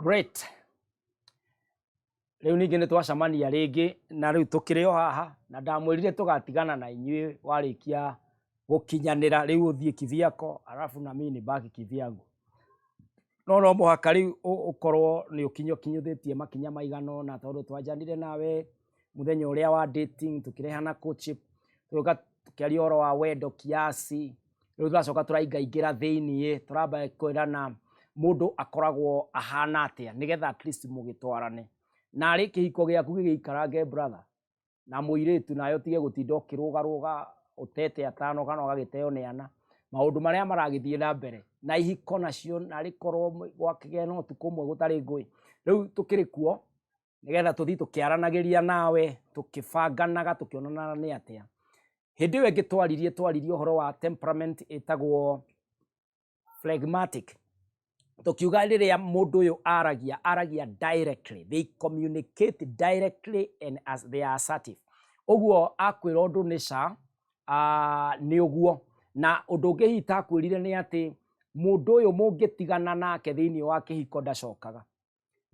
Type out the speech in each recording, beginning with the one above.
Great. Rĩu ningĩ nĩ twacemania rĩngĩ na rĩu tũkĩrĩ o haha na ndamwĩrire tũgatigana na inyuĩ warĩkia gũkinyanĩra rĩu ũthiĩ kivyako alafu na mimi nibaki kivyangu. No no mũhaka rĩu ũkorwo nĩ ũkinyũkinyũthĩtie makinya maigana ũna tondũ twanjanire nawe mũthenya ũrĩa wa dating tũkĩrehana courtship, tũgĩũka tũkĩaria ũhoro wa wendo kiasi, rĩu tũracoka tũraingaingĩra thĩiniĩ, tũramba kwĩrana mũndũ akoragwo ahana atĩa nĩgetha at least mũgĩtwarane. Narĩ kĩhiko gĩaku gĩgĩikarange brother, na mũirĩtu nawe ũtige gũtinda ũkĩrũgarũga ũtete atano kana ũgagĩteo nĩ ana, maũndũ marĩa maragĩthiĩ na mbere, na ihiko nacio narĩ korwo gwakĩgĩa na ũtukũ ũmwe gũtarĩ ngũĩ. Rĩu tũkĩrĩ kuo nĩgetha tũthiĩ tũkĩaranagĩria nawe, tũkĩbanganaga, tũkĩonanaga nĩ atĩa. Hĩndĩ ĩyo ĩngĩ twaririe, twaririe ũhoro wa temperament ĩtagwo phlegmatic. Tũkiuga rĩrĩa mũndũ ũyũ aragia, aragia directly, they communicate directly and as they are assertive. Ũguo akwĩra ũndũ nĩ ca, nĩ ũguo. Na ũndũ ũngĩ hihi itakwĩrire nĩ atĩ mũndũ ũyũ mũngĩtigana nake thĩiniĩ wa kĩhiko ndacokaga.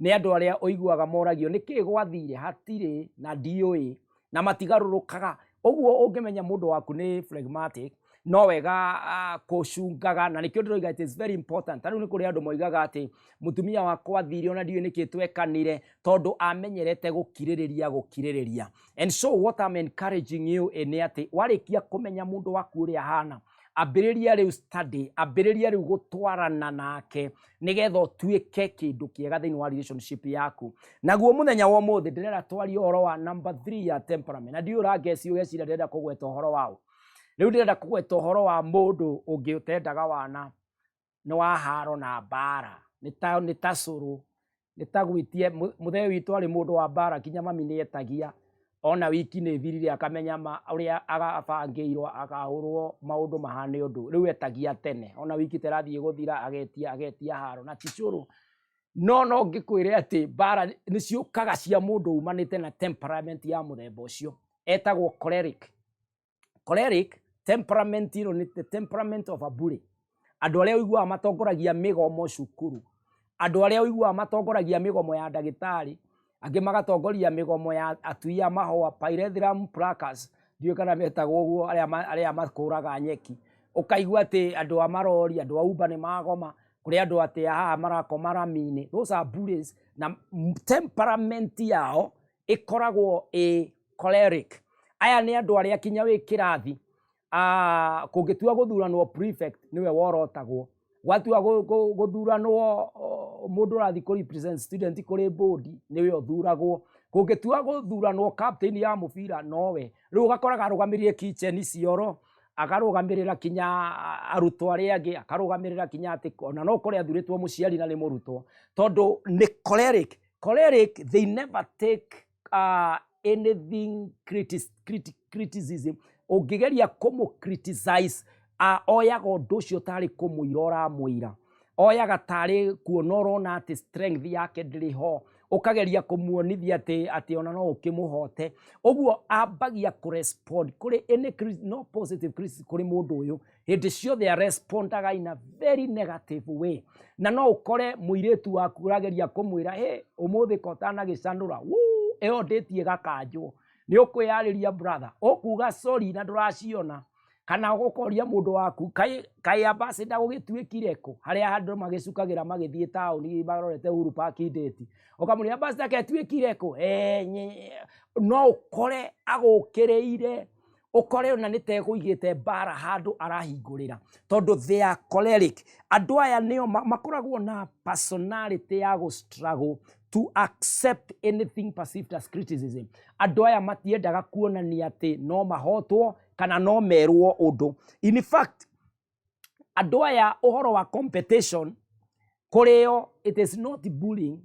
Nĩ andũ arĩa ũiguaga moragio nĩkĩ gwathire, hatirĩ na ndiũĩ, na matigarũrũkaga. Ũguo ũngĩmenya mũndũ waku nĩ phlegmatic, no wega kũcungaga, na nĩkĩo ndĩroiga it is very important. Ta rĩu nĩ kũrĩ andũ moigaga atĩ mũtumia wakwa athire ona ndiũĩ nĩkĩ twekanire, tondũ amenyerete gũkirĩrĩria gũkirĩrĩria. And so what I'm encouraging you nĩ atĩ warĩkia kũmenya mũndũ waku ũrĩa ahana, ambĩrĩria rĩu study, ambĩrĩria rĩu gũtwarana nake nĩgetha ũtuĩke kĩndũ kĩega thĩinĩ wa relationship yaku. Naguo mũthenya wa ũmũthĩ ndĩrenda twarie ũhoro wa number 3 ya temperament, na ndiũĩ ũrangeci ũgeciria ndĩrenda kũgweta ũhoro waũ. Rĩu ndĩrenda kũgweta ũhoro wa mũndũ ũngĩ ũtendaga wana, nĩ wa haro na mbara, nĩ ta cũrũ, nĩ ta gwĩtie. Mũthee witũ arĩ mũndũ wa mbara, kinya mami nĩ etagia ona wiki nĩ thirire akamenya ma ũrĩa agabangĩirwo akahũrwo maũndũ mahane ũndũ. Rĩu etagia tene ona wiki ta ĩrathiĩ gũthira agetia, agetia haro na ti cũrũ. No no ngĩkwĩre atĩ mbara nĩ ciũkaga cia mũndũ umanĩte na temperament ya mũthemba ũcio, etagwo choleric. Choleric temperament ĩno nĩ the temperament of a bully. Andũ arĩa ũiguaga matongoragia mĩgomo cukuru, andũ arĩa ũiguaga matongoragia mĩgomo ya ndagĩtarĩ, angĩ magatongoria mĩgomo ya atui a mahũa, pyrethrum pluckers, ndiũĩ kana metagwo ũguo, arĩa makũraga nyeki. Ũkaigua atĩ andũ a marori, andũ a Uber nĩ magoma, kũrĩ andũ atĩ a haha marakoma rami-inĩ. Those are bullies, na temperament yao ĩkoragwo ĩ choleric. Aya nĩ andũ arĩa kinya wĩ kĩrathi, kũngĩtua gũthuranwo prefect nĩwe worotagwo, gwatua gũthuranwo mũndũ ũrathiĩ kũ represent student kũrĩ board nĩwe ũthuragwo, kũngĩtua gũthuranwo captain ya mũbira nowe. Rĩu ũgakoraga arũgamĩrĩire kitchen cioro, akarũgamĩrĩra kinya arutwo arĩa angĩ, akarũgamĩrĩra kinya atĩ ona no ũkore athurĩtwo mũciari na nĩ mũrutwo, tondũ nĩ choleric. Choleric, they never take anything criticism. Ũngĩgeria kũmũ criticize, oyaga ũndũ ũcio tarĩ kũmũira ũramũira, oyaga tarĩ kuona ũrona atĩ strength yake ndĩrĩ ho, ũkageria kũmuonithia atĩ ona no ũkĩmũhote. Ũguo ambagia kũrespond kũrĩ any no positive criticism kũrĩ mũndũ ũyũ, hĩndĩ ciothe arespondaga in a very negative way. Na no ũkore mũirĩtu waku ũrageria kũmwĩra, hey, ũmũthĩ ko ũtanagĩcanũra, wuu, ĩyo ndĩtie gakanjwo. Nĩ ũkwĩyarĩria brother, ũkuga sorry na ndũraciona, kana ũkoria mũndũ waku, kaĩ ambassador gũgĩtuĩkire kũ, harĩa andũ magĩcukagĩra magĩthiĩ taũni marorete Uhuru Park date, ũkamũria ambassador ketuĩkire kũ? No ũkore agũkĩrĩire, ũkore ona nĩ tegũigĩte mbara handũ arahingũrĩra, tondũ they are choleric. Andũ aya nĩo makoragwo na personality ya gũ struggle to accept anything perceived as criticism. Andũ aya matiendaga kuonania atĩ no mahotwo kana no merwo ũndũ. In fact, andũ aya ũhoro wa competition Kũrĩo, it is not bullying.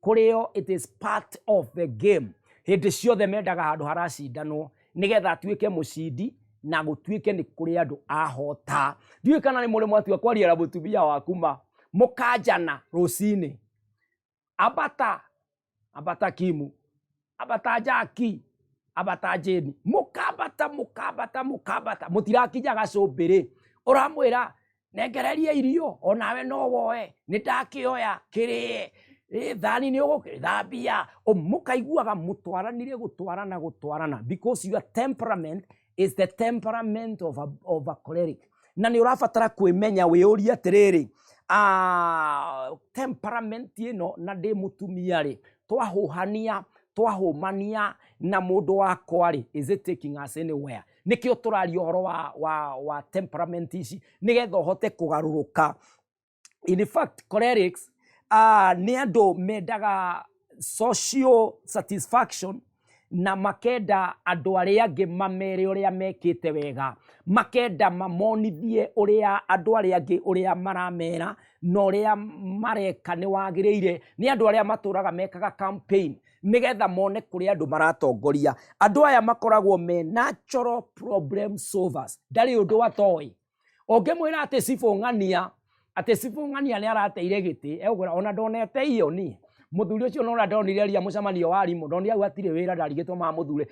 Kũrĩo, it is part of the game. Hĩndĩ ciothe mendaga handũ haracindanwo nĩgetha atuĩke mũcindi na gũtuĩke nĩ kũrĩ andũ ahota. Ndiũĩ kana nĩ mũrĩ mwatua kwaria na mũtumia waku ma mũkanjana rũcinĩ, ambata ambata Kimu, ambata Jaki, ambata Jane, mũkambata mũkambata mũkambata, mũtirakinya gacũmbĩrĩ, ũramwĩra nengereria irio onawe no woe, nĩ ndakĩoya kĩrĩe, thani nĩ ũgũthambia, mũkaiguaga mũtwaranire gũtwarana gũtwarana, because your temperament is the temperament of a choleric. Na nĩ ũrabatara kwĩmenya, wĩyũrie atĩrĩrĩ, temperament ĩno na ndĩ mũtumia rĩ, twahũhania twahũmania na mũndũ wakwa rĩ, is it taking us anywhere? Nĩkĩo tũraria ũhoro wa temperament ici nĩgetha ũhote kũgarũrũka. In fact, cholerics nĩ andũ mendaga social satisfaction na makenda andũ arĩa angĩ mamere ũrĩa mekĩte wega, makenda mamonithie ũrĩa andũ arĩa angĩ ũrĩa maramera na ũrĩa mareka nĩ wagĩrĩire. Nĩ andũ arĩa matũraga mekaga campaign nĩgetha mone kũrĩa andũ maratongoria. Andũ aya makoragwo me natural problem solvers. Ndarĩ ũndũ atoĩ. Ũngĩmwĩra atĩ cibũ ng'ania, atĩ cibũ ng'ania nĩ arateire gĩtĩ, egũkwĩra ona ndonete iyo niĩ mũthuri ũcio nona ndonire aria mũcemanio wa arimũ, ndonire hau hatirĩ wĩra, ndarigĩtwo mamũthure.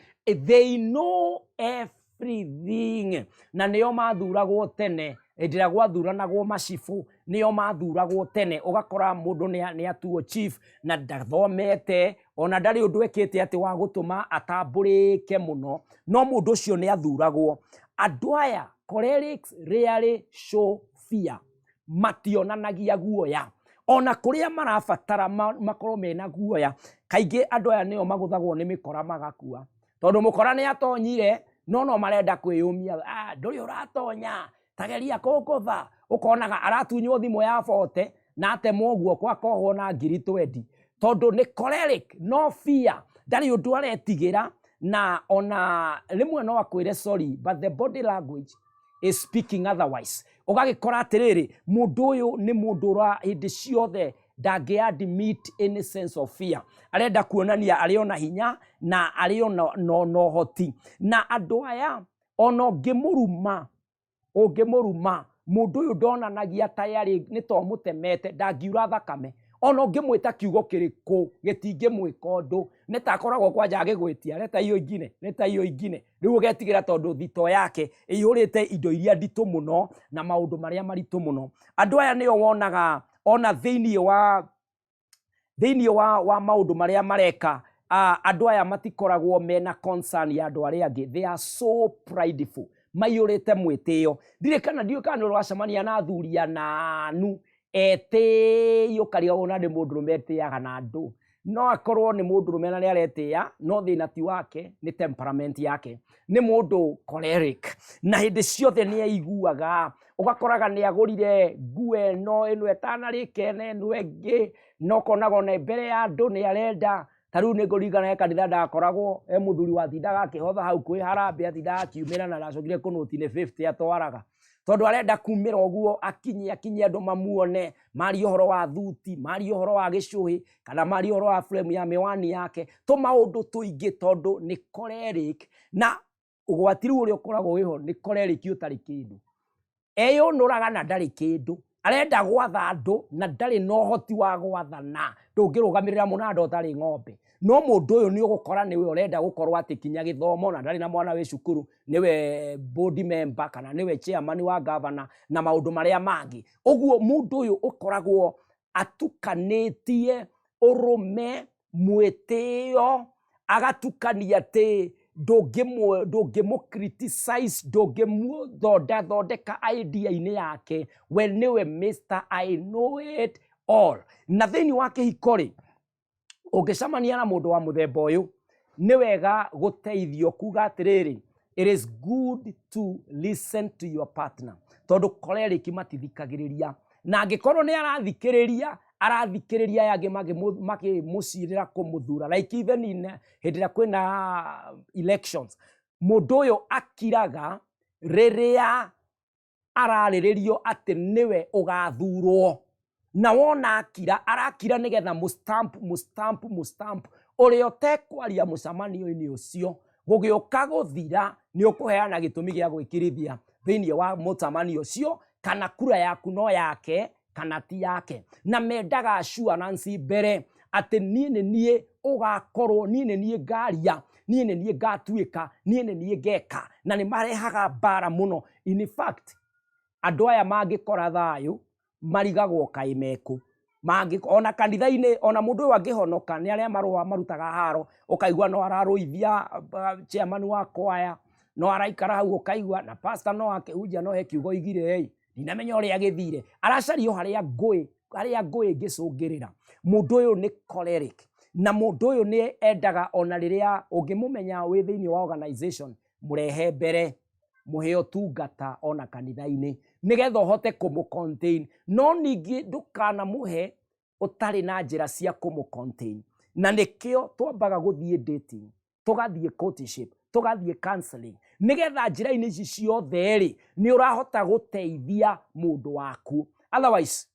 They know everything, na nĩo mathuragwo tene hĩndĩ ĩrĩa gwathuranagwo macibũ, nĩo mathuragwo tene. Ũgakora mũndũ nĩ atuo chief na ndathomete, ona ndarĩ ũndũ ekĩte atĩ wa gũtũma atambũrĩke mũno, no mũndũ ũcio nĩ athuragwo. Andũ aya, cholerics, rarely show fear. Mationanagia guoya ona kũrĩa marabatara makorwo mena guoya. Kaingĩ andũ aya nĩo magũthagwo nĩ mĩkora magakua, tondũ mũkora nĩ atonyire no marenda kwĩyũmia, ndũrĩ ũratonya, tageria kũngũtha. Ũkonaga aratunywo thimũ ya 40 na atemwo guoko akohwo na ngiri 20, tondũ nĩ choleric, no fear, ndarĩ ũndũ aretigĩra. Na ona rĩmwe no akwĩre sorry, but the body language is speaking otherwise. Ũgagĩkora atĩrĩrĩ, mũndũ ũyũ nĩ mũndũ ũra hĩndĩ ciothe ndangĩ admit any sense of fear. Arenda kuonania arĩ ona hinya na arĩ ona na ũhoti. Na andũ aya, ona ũngĩmũruma, ũngĩmũruma, mũndũ ũyũ ndonanagia ta yarĩ nĩ to mũtemete, ndangiura thakame. Ona ũngĩmwĩta kiugo kĩrĩkũ, gĩtingĩmwĩka ũndũ. Nĩ ta akoragwo kwanja agĩgwĩtia, "Leta hiyo ingine, leta hiyo ingine." Rĩu ũgetigĩra, tondũ thito yake ĩihũrĩte indo iria nditũ mũno na maũndũ marĩa maritũ mũno. Andũ aya nĩo wonaga ona thĩinĩ wa maũndũ marĩa mareka, andũ aya matikoragwo mena concern ya andũ arĩa angĩ. They are so prideful, maiyũrĩte mwĩtĩo. Ndirĩ kana ndiũĩ kana nĩ ũracemania na athuri ananu etĩi, ũkarigagwo na nĩ mũndũrũme etĩaga na andũ. No akorwo nĩ mũndũrũme na nĩ aretĩĩa, no thĩna ti wake, nĩ temperament yake. Nĩ mũndũ choleric na hĩndĩ ciothe nĩ aiguaga. Ũgakoraga nĩ agũrire nguo ĩno, ĩno ĩtanarĩka ĩno, ĩno ĩngĩ, na ũkonaga ona mbere ya andũ nĩ arenda. Ta rĩu nĩ ngũririkana he kanitha ndakoragwo he mũthuri watindaga akĩhotha hau kwĩ harambee, atindaga akiumĩra na ndacokire kũnũti nĩ 50 atwaraga, tondũ arenda kumĩra ũguo akinye akinye andũ mamuone, marie ũhoro wa thuti, marie ũhoro wa gĩcũhĩ, kana marie ũhoro wa frame ya mĩwani yake, tũmaũndũ tũingĩ, tondũ nĩ choleric. Na ũgwati rĩu ũrĩa ũkoragwo wĩho nĩ choleric ũtarĩ kĩndũ, eyũnũraga na ndarĩ kĩndũ, arenda gwatha andũ na ndarĩ na ũhoti wa gwathana. Ndũngĩrũgamĩrĩra mũnanda ũtarĩ ng'ombe, no mũndũ ũyũ nĩ ũgũkora nĩwe ũrenda gũkorwo atĩ kinya gĩthomo, na ndarĩ na mwana wĩ cukuru, nĩwe board member kana nĩwe chairman wa governor na maũndũ marĩa mangĩ. Ũguo mũndũ ũyũ ũkoragwo atukanĩtie ũrũme, mwĩtĩo, agatukania atĩ ndũngĩmũ criticize, ndũngĩmũthondathondeka idea-inĩ yake. We nĩwe Mr I know it all. Na thĩinĩ wa kĩhiko rĩ, ũngĩcemania na mũndũ wa mũthemba ũyũ, nĩ wega gũteithio kuga atĩrĩrĩ, it is good to listen to your partner, tondũ choleric matithikagĩrĩria, na angĩkorwo nĩ arathikĩrĩria, arathikĩrĩria aya angĩ makĩmũcirĩra kũmũthura. Like even in hĩndĩ ĩrĩa kwĩna elections, mũndũ ũyũ akiraga rĩrĩa ararĩrĩrio atĩ nĩwe ũgathurwo. Na wona akira, arakira nĩgetha mũstamp, mũstamp, mũstamp ũrĩa ũtekwaria mũcemanio-inĩ ũcio. Gũgĩũka gũthira, nĩ ũkũheana gĩtũmi gĩa gwĩkirithia thĩinĩ wa mũcemanio ũcio, kana kura yaku no yake kana ti yake. Na mendaga assurance mbere atĩ niĩ nĩ niĩ ũgakorwo, niĩ nĩ niĩ ngaria, niĩ nĩ niĩ ngatuĩka, niĩ nĩ niĩ ngeka. Na nĩ marehaga mbara mũno. In fact, andũ aya mangĩkora thayũ marigagwo kaĩ mekũ. Ona kanitha-inĩ, ona mũndũ ũyũ angĩhonoka, nĩ arĩa marũa marutaga haro, ũkaigua no ararũithia chairman wa kwaya, no araikara hau ũkaigua, na pastor no akĩhunjia no he kiugo oigire ĩ, ndinamenya ũrĩa gĩthire. Aracaria o harĩa ngũĩ, harĩa ngũĩ ĩngĩcũngĩrĩra. Mũndũ ũyũ nĩ choleric, na mũndũ ũyũ nĩ endaga ona rĩrĩa ũngĩmũmenya wĩ thĩinĩ wa organization, mũrehe mbere, mũhe ũtungata ona kanitha-inĩ, nĩgetha ũhote kũmũ contain. No ningĩ ndũkanamũhe ũtarĩ na njĩra cia kũmũ contain. Na nĩkĩo twambaga gũthiĩ dating, tũgathiĩ courtship, tũgathiĩ counseling, nĩgetha njĩra-inĩ ici ciothe rĩ, nĩ ũrahota gũteithia mũndũ waku. Otherwise,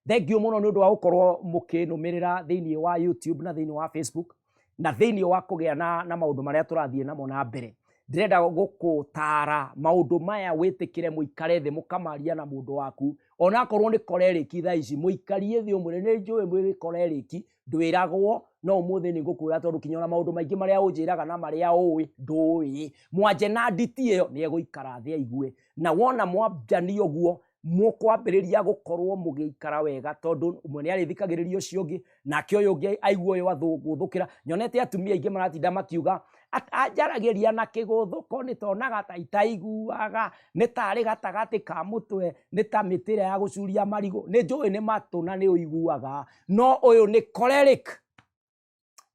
thank you mũno nĩ ũndũ wa gũkorwo mũkĩnũmĩrĩra thĩinĩ wa YouTube na thĩinĩ wa Facebook na thĩinĩ wa kũgĩa na maũndũ marĩa tũrathiĩ namo na mbere. Ndĩrenda gũkũtara maũndũ maya wĩtĩkĩre mũikare thĩ mũkamaria na mũndũ waku, onakorwo nĩ choleric thaa ici, mũikarie thĩ ũmwĩre nĩ njũĩ mwĩ choleric, ndwĩragwo, no ũmũthĩ nĩ ngũkwĩra tondũ kinya ona maũndũ maingĩ marĩa ũnjĩraga na marĩa ũĩ ndũĩ. Mwanje na nditi ĩyo nĩ egũikara thĩ aigue, na wona mwanjania ũguo mũkwambĩrĩria gũkorwo mũgĩikara wega, tondũ ũmwe nĩ arĩthikagĩrĩria ũcio ũngĩ, nake ũyũ ũngĩ aigua ũyũ athũgũthũkĩra. Nyonete atumia aingĩ maratinda makiuga anjaragĩria na kĩgũthũko nĩ tonaga ta itaiguaga, nĩ tarĩ gatagatĩ ka mũtwe, nĩ ta mĩtĩ ĩrĩa ya gũcuria marigũ. Nĩ njũĩ nĩ matũ na nĩ ũiguaga, no ũyũ nĩ choleric.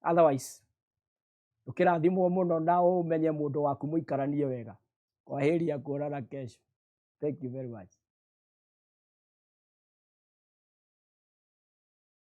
Otherwise, ũkĩrathimwo mũno na ũmenye mũndũ waku mũikaranie wega. Kwaheri ya kuonana kesho. Thank you very much.